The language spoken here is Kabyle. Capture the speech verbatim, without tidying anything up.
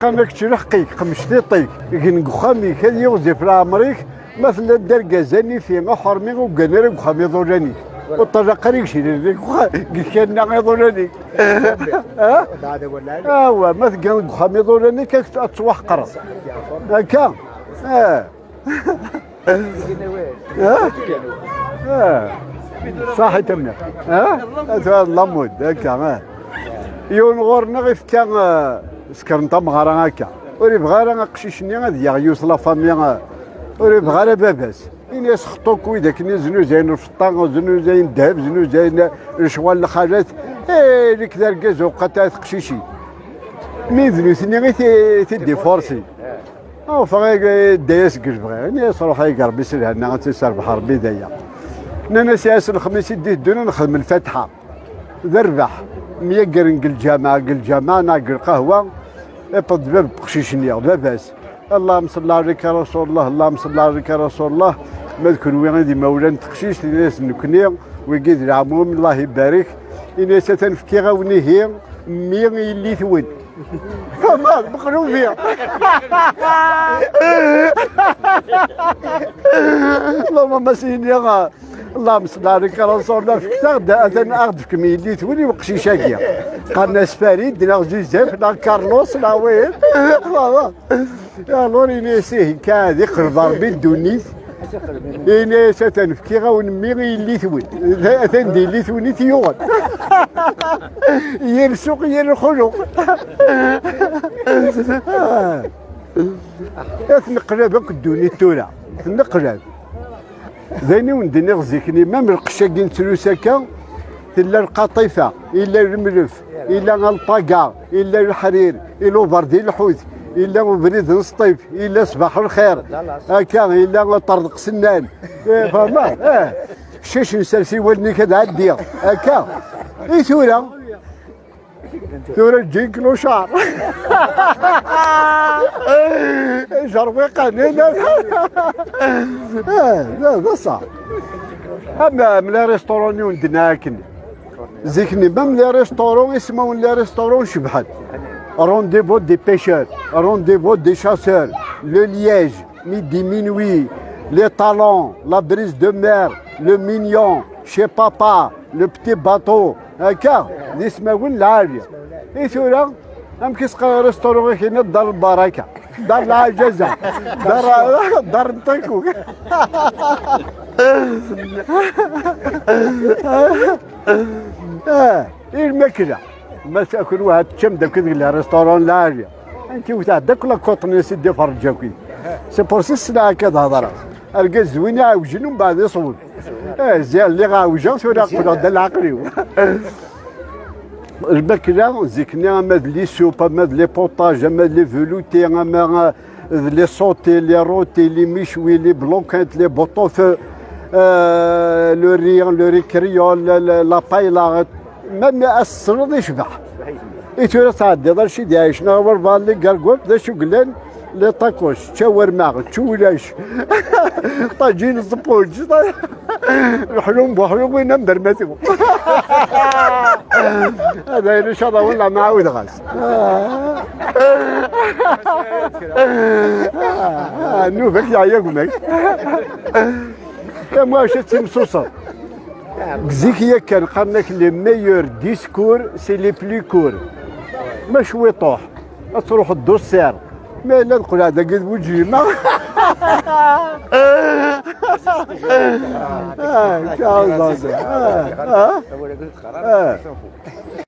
Qqam-ak-tt lḥeqq-ik, qmec tiṭ-ik, gen deg uxxam-ik, ad yiɣzif leɛmer-ik, ma tella-d d argaz anifi, aḥermi, ur ggan ara deg uxxam iḍulan-ik. Ur ṭṭalaq ara igecrir deg uxxam, deg kanna iḍulan-ik. Ha? Awa, ma teggan deg uxxam iḍulan-ik, ad, ad ttwaḥqreḍ. Akka? Ah. Ah? Ah. Saḥit a mmi. Ah? Ata lamud, akka, ah. Yiwen ɣur-neɣ ifka, ah, sekren tameɣra akka. Ur yebɣi ara aqcic-nni ad yaɣ yiwet la famille, ah, ur yebɣi ara baba-s. Ini-as xṭu-k wid akken i znuzayen lfeṭṭa, znuzayen ddheb, znuzayen lecɣal lxalat. Eh, nek d argaz uqaṭeɛ teqcicin. Mi d nutni i t-, i t-id-iforsi. Awfeɣ, idda-yas deg lebɣi. Ini-as ruḥ ay Rebbi s lehna, ad tt-iserbeḥ Rebbi d aya. Nnan-as i ass n lexmis i d-iteddun ad nexdem lfatiḥa. D rrbeḥ. Myagren deg lǧameɛ, deg lǧameɛ neɣ deg lqahwa, iṭṭeḍ-d bab n teqcict-nni, baba-s. Allahumma salli alayka ya Rasulullah, Allahumma salli alayka ya Rasulullah. Ma d kenwi i d imawlan n teqcict, ini-as nekni, wigi d leɛmum, Allah ibarek. Ini-as atan fkiɣ-awen ihi, mmi i yelli-twen. Tamar, meqlubi. Allahumma salli, Allahumma salli alayka ya Rasulullah, fket-aɣ-d, atan aɣ-d-fkem yelli-twen i uqcic-agi. Qqaren-as Farid, neɣ Joseph, neɣ Carlos, neɣ win. Alors, ini-as ihi, kan ad iqleb Rebbi ddunit. Ini-as atan fkiɣ-awen mmi i yelli-twen. Atan d yelli-twen i t-yuɣen. Yir ssuq, yir lxuluq. Ad tneqlab akk ddunit tura. Tneqlab. D ayen i wen-d-nniɣ zik-nni, même lqecc-agi nettlus akka, tella lqaṭifa, illa lemlef, illa alṭaga, illa leḥrir, illa uberdi lḥut, illa ubrid n Sṭif, illa ṣbaḥ lxir, akka, illa ṭerdeq sennan. Eh, fahmeḍ? Eh. Ccac nsers i wallen-ik ad ɛeddiɣ, akka. I tura? Tura ǧǧin clochard. Jerwiqan. Eh, d, d ṣṣeḥ. Am, am les restaurants i wen-d-nniɣ akken. Zik-nni, même les restaurants, ismawen les restaurants cebḥen. Rendez-vous des pêcheurs, rendez-vous des chasseurs, le liège, midi, minuit, les talons, la brise de mer, le mignon, chez papa, le petit bateau, akka, d ismawen lɛali. I tura, amek i s-qqaren restaurant-agi-nni? Dar Lbaraka, Dar Lɛajaza, Dar, Dar n Takuk. Ah, i lmakla. Ma takul waḥed teččam-d akk deg les restaurants lɛali. Anti wet ɛedda akk la côte-nni s id iferreǧ akk. C'est pour ça ssneɣ akka ad hedreɣ. Argaz d win iɛewjen umbeɛd iṣweb. Eh, ziɣ lliɣ ɛewjeɣ, tura qqleɣ-d a leɛqel-iw. Lmakla, zik-nni ama d les soupes, ama d les potages, ama d les veloutés, ama, eh, d les sautés, les rôtis, les méchouis, les blanquettes, les pot-au-feu, eh, le riz, le riz créole, le, le, la paella, même ass-a yecbeḥ. I tura tɛeddiḍ ar Sidi Ɛic, neɣ ar Walbeɛḍ, les gargotes, d acu yellan? Les tacos, ččawarma, ččulac, ṭaǧin, ẓebbuǧ, leḥlum buḥlum, win am bermatu. Ad ayen, in ca Allah, wala ma ɛawdeɣ-as. Ah, nnuba-k yeɛya gma-k. Am wacu ad timsuseḍ. Zik yakan qqaren-ak les meilleurs discours, c'est les plus courts. Ma cwiṭuḥ, ad truḥeḍ d uṣṣir. Ma yella neqleɛ dagi d Buǧima. Ah, ah, ah.